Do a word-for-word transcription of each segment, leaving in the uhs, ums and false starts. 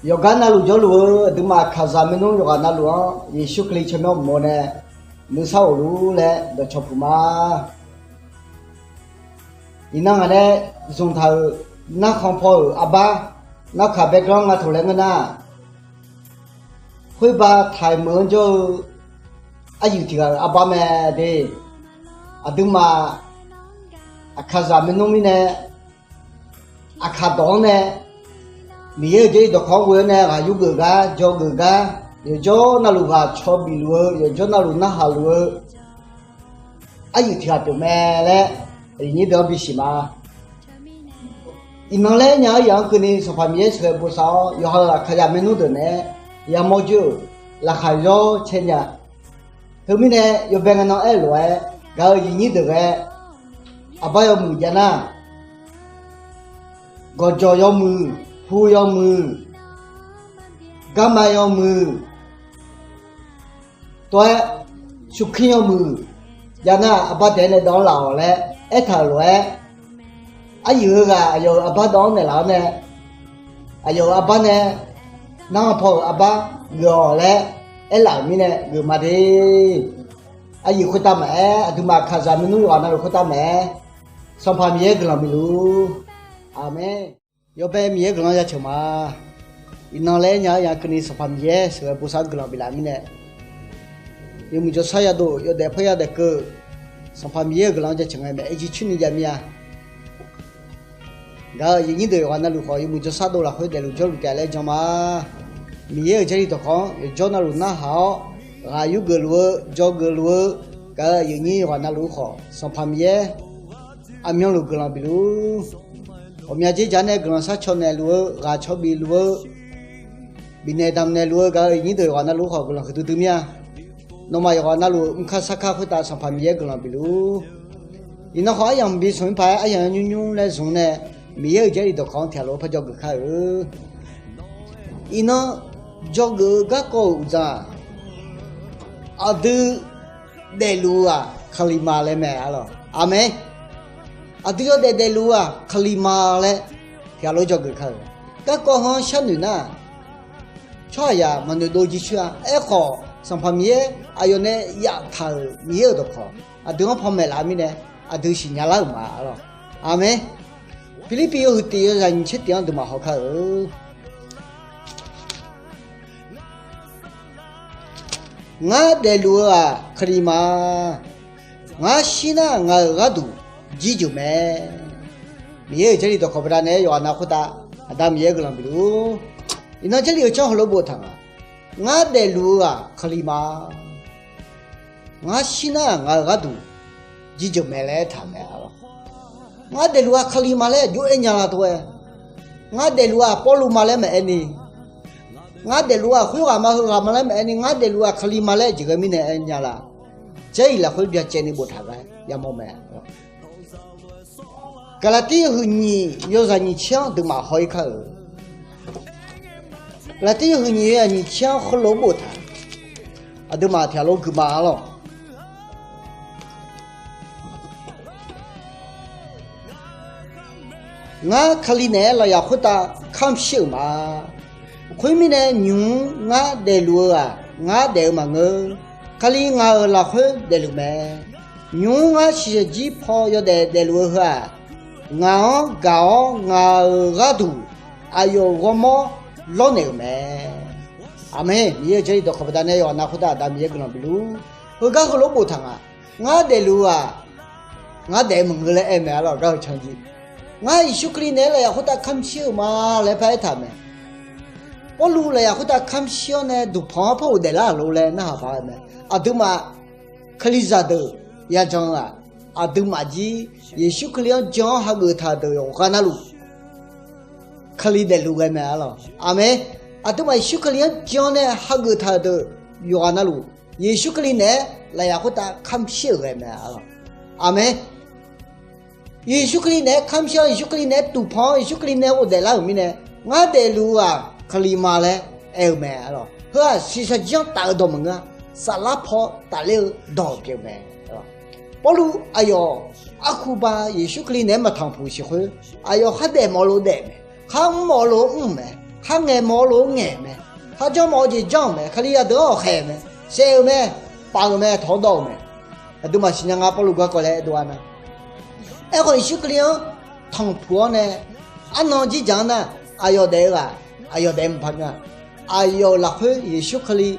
Yawqgar navluf jawrluf-eu aqduimaf kaqzaq maernmr yawqghaq navluf-anr Yeqsur Kali tsawrmyanr mawf nae nuisar ghofluf laer dawqcawq puq ma. Iqnan ngaq nae zmqtaq-euq narkhan paw-euq arbar, narkaq background nga taq laer ngeur nar, khoerba taiq meuq-anr jawr-eu aryuif tiq ghaq-euq arbar mae de. Aqduimaf aqkaqzaq maernmr mirnae, aqkaq dawq-anr nae, Miqyaer-euq Jarlif dawqkawq-anr ghoe-awr nae ghaq yurgeuf gar, dzawgeuf gar, yawqjawr navluf ghaq caw bif luf-eu, yawqjawr navluf narhaq luf-eu aryuif tiq ghaq pyeuf mae laer aqyuif nyir deuq-anr bisiq ma. Iqnan laer nya-eu yaf-anr keuvni Sanqpaq Miqyaer sheuqghae bosav-awr, yawqha-euq aqkaqzaq maernmr deuq naeq-aer yamawr joer-euq laqkhaq yawr cae nya. Teumirnae yawbae ngae nan aer-eu lof-aer, gaq-euq aqyuif nyir deuq ghae, aqbar yawmuiq jav nar, gawqjawq yawmuiq, pu yawmuiq, garma yawmuiq, tov-aer, suvkir yawmuiq jav nar, aqbar daeq-aer nae dawv-anr laf-awq laer aertaq-euq lof-aer, aryuif heughaq aqyawf-euq arbar dawv-anr naeqlaf-awr nae, aqyawf-euq arbar nae narkhan paw-euq arbar geuf-awq laer aerlaf-euq mirnae geuf ma de. Aryuif khoertav maqaer, aqduimaf kaqzaq maernmr yawqghaq navluf khoertav maqaer, Sanqpaq Miqyaer guiqlanq bif luf-ur. Aqmeq. Yawbae Miqyaer guiqlanq jaceuq ma. Iqnan laer nya-eu yaf-anr keuvni Sanqpaq Miqyaer sheuqghae bosav guiqlanq biflaf mirnae, yawmuiq jawrshar yadov yawdaef paerya daef keuv, Sanqpaq Miqyaer-euq guiqlanq jaceuq ngae maeq-aer jircoer ni jav mir-a. Gaq-euq aqyuif nyir deuq yawqghaq navluf khawf, yawmuiq jawrshar dov lafkhoer daefluf jawrluf taef laer jan ma. Miqyaer-euq Jarlif dawqkawq-anr yawqjawr navluf narhaq-awr, ghaq yurgeuf luf-eu, dzawgeuf luf-eu, gaq-euq aqyuif nyir yawqghaq navluf khawf, Sanqpaq Miqyaer aqmyanluf guiqlanq bif luf-ur. Ghawqmya dzerdzaq nae guiqlanq sharcaw naeqluf-eu, ghaq caw bif luf-eu, bifnaeq damqnaeq luf-eu gaq-euq aqyuif nyir deuq yawqghaq navluf khawf guiqlanq huiqdui dui mir-a. Nawmaf yawqghaq navluf mrkar sarkar khoertav Sanqpaq Miqyaer guiqlanq bif luf-ur. Iqnan khawf aryamq bi smq-ir paq-aer aryamq nymr nymr laer zmq nae, Miqyaer-euq Jarlif dawqkawq-anr tiqghaq lof-aer par dzawgeuf kar-eu. Iqnan dzawgeuf-eu garkawv-euq uqdzan-aq, aqdui daefluf-eu-aq Kalizaq laer mae arlawq. Aqmeq. Aqdui yawdaef daefluf-eu-aq Kalizaq laer tiqghaq lof-aer dzawgeuf kar-eu. Garkawv heu-anr sharnoeq nar, tsawrhaqzaq maqnoeq dov jircoer-a. Aerkhawf, Sanqpaq Miqyaer aqyawf nae yaftaq-euq Miqyaer-euq dawqkawq aqdui-anr panmaeq laf-eu mirnae, aqdui siqnya lar-euq ma arlawq. Aqmeq. Pirlirpiv yawhuiq tiq yawzaq nyiq tser tiq-anr duimaf haw kar-eu. Ngar daefluf-eu-aq Kalizaq ma. Ngar shir nar ngaq-euq gharduq jirjeuq mae. Miqyaer-euq Jarlif dawqkawq baqdanae yawqghaq nav khoertav Aqda Miqyaer guiqlanq bif luf-ur. Iqnan Jarlif-euq canr heulof boftaq nga. Ngar daefluf-eu-aq Kalizaq ma. Ngar shir nar ngaq-euq gharduq jirjeuq mae laer aertaq mae arlawq. Ngar daefluf-aq Kalizaq ma laer aqjox aer nya la tov-aer. Ngar daefluf-aq Pawrluv ma laer maqaer ni, ngar daefluf-aq khoerghaq ma heughaq ma laer maqaer ni, ngar daefluf-aq Kalizaq ma laer aqjeq ghae mirnae aer nya la. Jarlif lafkhoer byacaevni boftaq gar yamawr mae. Gaqlaqtiv yawhuiq nyiq yawzaq nyiq tser-anr duimaf haw-ir kar-eu. Gaqlaqtiv yawhuiq nyiq yawzaq nyiq tser-anr heulof-aer boftaq. Aqduimaf tiqghaq lof guiqma arlawq. Ngar Kali naeq-aer lafyaq khoertav kamr shir-euq ma. Khoermirnae nymq-mr ngar daefluf-eu-aq, ngar daef-eu maqngeur. Kali ngaq-euq lafkhoer daefluf mae. Nymq-mr ngar shiqshaq jir paw yawdaef daefluf-eu heu-aq, ngaq-anr gaq-awr ngaq-euq gharduq aqyawf-euq ghawrmawr lawrnaeq-euq mae. Aqmeq. Miqyaer-euq Jarlif dawqkawq baqdanae yawqghaq nav khoertav Aqda Miqyaer guiqlanq bif luf-ur. Heugar heulof-aer boftaq nga. Ngar daefluf-eu-aq, ngar daef-eu maqngeur laer aer mae arlawq. Gar heu can jir, ngar Yeqsur Kali naeq-aer lafyaq khoertav kamr shir-euq ma laer paraer taq mae. Pawrluv lafyaq khoertav kamr shir-awr nae duqpanq-anr par ghofdaef lar-euq lof laer narhaq paq-aer mae. Aqduimaf Kalizaq deuq yajan-eu-aq, aqduimaf jir Yeqsur Kali-anr jan-awr hageuf taq-euq deuq yawqghaq navluf Kali daefluf ghae mae arlawq. Aqmeq. Aqduimaf Yeqsur Kali-anr jan-awr nae hageuf taq-euq deuq yawqghaq navluf Yeqsur Kali naeq-aer lafyaq khoertav kamr shir-euq ghae mae arlawq. Aqmeq. Yeqsur Kali naeq-aer kamr shir-awr, Yeqsur Kali naeq-aer duqpanq-awr, Yeqsur Kali naeq-aer ghofdaef lar-euq mirnae, ngar daefluf-eu-aq Kali ma laer aer-eu mae arlawq. Heu-aq shiqshaq jir-anr taf-eu dawq maqngeur-a. Saflar paw tafler-eu dawq pyeuf mae. Pawrluv aqyawf arkuba Yeqsur Kali naeq-aer maqtanq puq siq khoer, aqyawf khardaef mawf-eu lof daef mae, kharmr mawf-eu lof mr mae. Kharngaeq mawf-eu lof-aer ngaeq-euq mae. Kharjanr mawf-eu jeq janr-euq mae. Kalizaq deuq-anr awq khaeq-euq mae. Saev-euq mae. Paf-euq mae. Tawq-awr dawv-euq mae. Aqduimaf siqnya nga Pawrluv garkawv laer aer dov-a nar, aerkhawf Yeqsur Kali-anr tanqpuq-awr nae arnan jirdzaq-anr nar, aqyawf daef-eu ghaq, aqyawf daef mqpaq nga. Aqyawf-euq lafkhoer Yeqsur Kali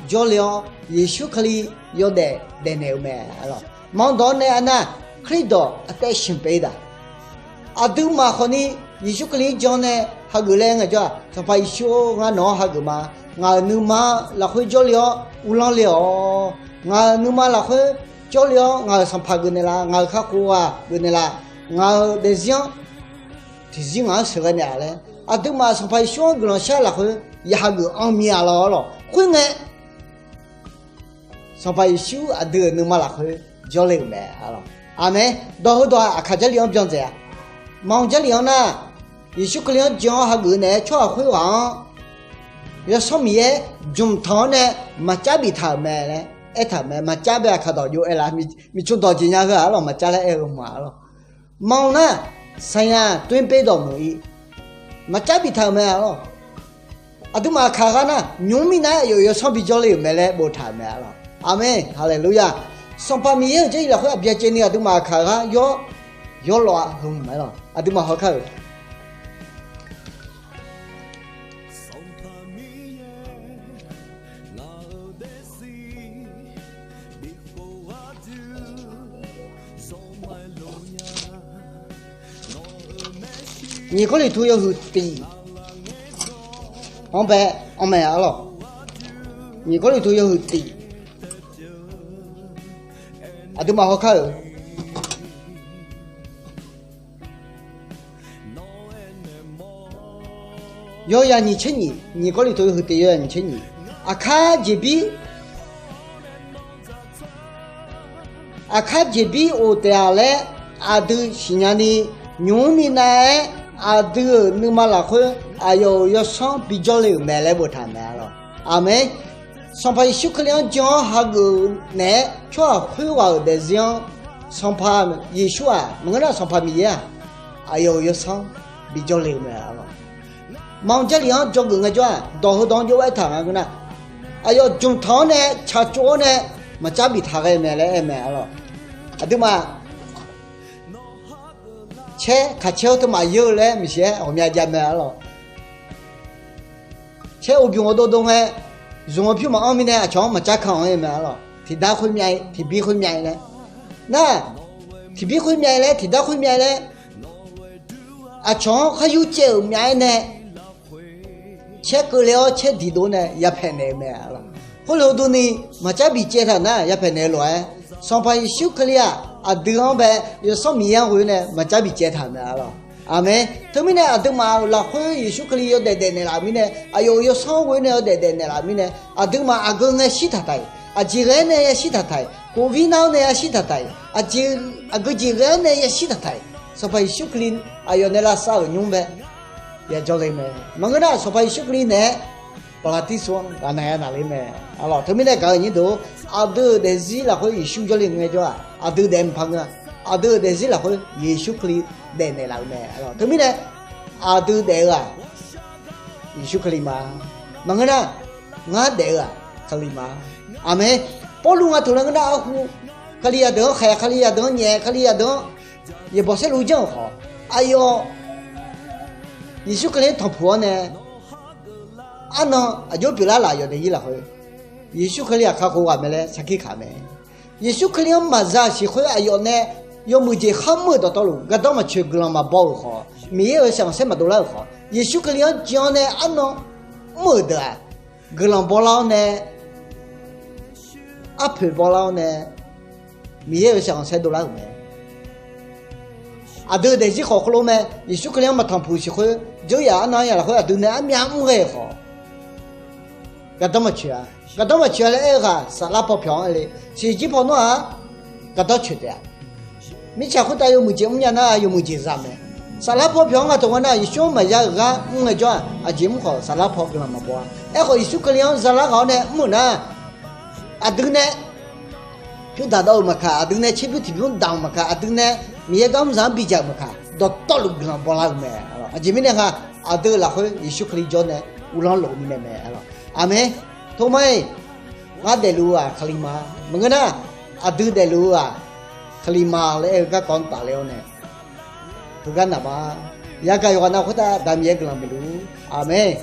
jawrle-awr, Yeqsur Kali yawdaef daefnaeq-eu mae. Maqanr dawq-anr nae arnar, Kardawq aqtaev shanqpaeq-ir daq. Aqduimaf khawfni Yeqsur Kali-anr jan nae hageuf laer ngaejawr-aq, Sanqpaq Yeqsur-or, ngar nawq-anr hageuf ma. Ngaq-euq nuima lafkhoer jawrle-awr uvlanr le-awq. Ngaq-euq nuima lafkhoer jawrle-awr ngaq-euq sanqpaq geufnaeq laf, ngaq-euq kakhof ghaq geufnaeq laf, ngaq-euq daefzir-anr tiqzir ngaq-anr sheuqghae naeq-a laer, aqduimaf Sanqpaq Yeqsur-anr guiqlanq shar lafkhoer ya hageuf anr mir-a lawr lawq. Khoerngae, Sanqpaq Yeqsur aqdui-euq nuima lafkhoer jawrle-euq mae. Aqmeq. Dawq heudawq-aq, aqkaq Jarlif-anr byan dzaeq-a. Maqanr Jarlif-anr nar, Yeqsur Kali-anr jan-awr hageuf naeq-aer tsawrhaq khoerghaq-anr Yawsanr Miqyaer jmq tanq-awr nae maqcav biftaq-euq mae laer aertaq-euq mae. Maqcav bae aqkaq dawq jov-aer laf, miqcmq dawq jeq nya heu-aq arlawq, maqcav laer aer-eu hmq-aq arlawq. Maqanr nar, saqyaq toer per dawq meuq-ir maqcav biftaq-euq mae arlawq. Aqduimaf aqkaq ghaq nar, nymq-mr mirnav-aer aqyawf-euq yawsanr bijawr le-euq mae laer boftaq-euq mae arlawq. Aqmeq, haleluya. Sanqpaq Miqyaer-euq Jarlif lafkhoer aqbyacaevni aqduimaf aqkaq ghaq yawr, yawrlawv-a heu mae arlawq. Aqduimaf hawkar-euq Nyiq Gawrliqtu yawhuiq tiq-anr bae, anr mae arlawq. Nyiq Gawrliqtu yawhuiq tiq. Aqduimaf hawkar-euq yawzaq nyiq tser nyiq, Nyiq Gawrliqtu yawhuiq tiq yawzaq nyiq tser nyiq. Aqkar jeqbir, aqkar jeqbir of taef-a laer aqdui siqnya ni, nymq-mr minav-aer aqdui-euq nuima lafkhoer aqyawf-euq yawsanr bijawr le-euq mae laer boftaq mae arlawq. Aqmeq. Sanqpaq Yeqsur Kali-anr jan-awr hageuf naeq-aer tsawrhaq khoerghaq-euq daefzir-anr, Sanqpaq Yeqsur-aq maqngeur nar, Sanqpaq Miqyaer-aq aqyawf-euq yawsanr bijawr le-euq mae arlawq. Maqanr Jarlif-anr dzawgeuf ngaejawr-aq, dawq heudawq-anr jov-aer taq nga ngeur nar, aqyawf jmq tanq-awr nae tsaqtsov-awr nae maqcav biftaq ghae mae laer aer mae arlawq. Aqduimaf caer kaq caer-awr teumaf yeur-eu laer maqsiq-aer ghawqmya jav mae arlawq. Caer uqbymq ghawqdov dov ngae, zmq-eu pyur maqanr mirnae aqcawq-anr maqcav kan-anr-ir mae arlawq. Tiqdar khoer myav-ir, tiqbir khoer myav-ir laer. Nar, tiqbir khoer myav-ir laer, tiqdar khoer myav-ir laer, aqcawq-anr khar yur caev-euq myav-aer nae caer keuvle-awr caer diqdov nae yapaeq naeq-eu mae arlawq. Khoerlof durni, maqcav bicaev taq nar yapaeq naeq-eu lof-aer, Sanqpaq Yeqsur Kali-aq aqdui-anr bae, Yawsanr Miqyaer-anr ghoe nae maqcav bicaev taq-euq mae arlawq. Aqmeq. Teumirnae aqduimaf-euq lafkhoer Yeqsur Kali yawdaef daefnaeq laf mirnae, aqyawf-euq yawsanr ghoe nae yawdaef daefnaeq laf mirnae, aqduimaf aqgeu ngae shir taq taq-iq, aqjeq ghae-aer nae yashir taq taq-iq, covid nar-awr nae yashir taq taq-iq, aqjeq, aqgeu jeq ghae-awr nae yashir taq taq-iq, Sanqpaq Yeqsur Kali aqyawf nae lavsav-euq nymr bae yajawr le mae. Maqngeur nar, Sanqpaq Yeqsur Kali naeq-aer Paqlaqtirsu-anr ghaqnaeq-a naqler mae arlawq. Teumirnae gaq-euq nyir deuq-or, aqdui-euq daefzir lafkhoer Yeqsur jawrle ngaejawr-aq, aqdui daef mqpaq ngeur-a. Aqdui-euq daefzir lafkhoer Yeqsur Kali daefnaeq laf-eu mae arlawq. Teumirnae aqdui daef-eu-aq Yeqsur Kali ma. Maqngeur nar, ngar daef-eu-aq Kali ma. Aqmeq. Pawrluv nga teuq laer ngeur nar, arhu Kalizaq deuq-anr khaeq, Kalizaq deuq-anr nyaef, Kalizaq deuq-anr yaeqbawq saerlu janr-euq khawf, aqyawf Yeqsur Kali-anr tanqpuq-awr nae arnan aqjox pyeuflar laf yawf daefzir lafkhoer, Yeqsur Kali-aq kakhof ghaq mae laer sarkir kaq mae. Yeqsur Kali-anr maqza-euq siq khoer aqyawf nae yawmuiq jeq kharmr-euq dawqtawvluf gardanr maqtsoeq guiqlanq maqbaw-euq khawf, Miqyaer-euq shaqkhanq saer maqdov lar-euq khawf, Yeqsur Kali-anr jan-awr nae arnan mr-euq deuq-aq, guiqlanq bawlar-awr nae arpoeq bawlar-awr nae Miqyaer-euq shaqkhanq saer dovlar-euq mae. Aqdui daefzir khawf khoerlof mae. Yeqsur Kali-anr maqtanqpuq siq khoer, jawryaq arnan yaq lafkhoer aqdui nae armyav mr ghae-euq khawf, gardanr maqtsoeq-a. Gardanr maqtsoeq-a laer aer-eu ghaq saflar paw pyawq-anr aer le. Siqjir paw nawr-aq, gardanr tsoeq taef-a. Mirtsaq khoertav yawmuiq jeq mrnya nar yawmuiq jeq za mae. Saflar paw pyawq-anr nga taq nga nar, Yeqsur-anr maqya-euq gar mr ngaejawr-aq, aqjeq mr khawf saflar paw guiqlanq maqbaw-a. Aerkhawf Yeqsur Kali-anr zalar ghaq-awr nae mr-euq nar, aqdui nae pyur daq dawv-euq maqkaq, aqdui nae tserbymr tiqbymr daq-euq maqkaq, aqdui nae Miqyaer gar mr zaq-anr bidzaq-euq maqkaq, dawqtawvluf guiqlanq bawlar-euq mae. Aqjeq mirnae nga aqdui lafkhoer Yeqsur Kali jawr nae uvlanr lof-eu mirnae mae. Aqmeq. Tormar-iq, ngar daefluf-eu-aq Kali ma. Maqngeur nar, aqdui daefluf-eu-aq Kali ma laer aer-eu garkawv-anr tafler-awr nae, heugar naq ma. Yagaq yawqghaq nav khoertav Aqda Miqyaer guiqlanq bifluf-ur. Aqmeq.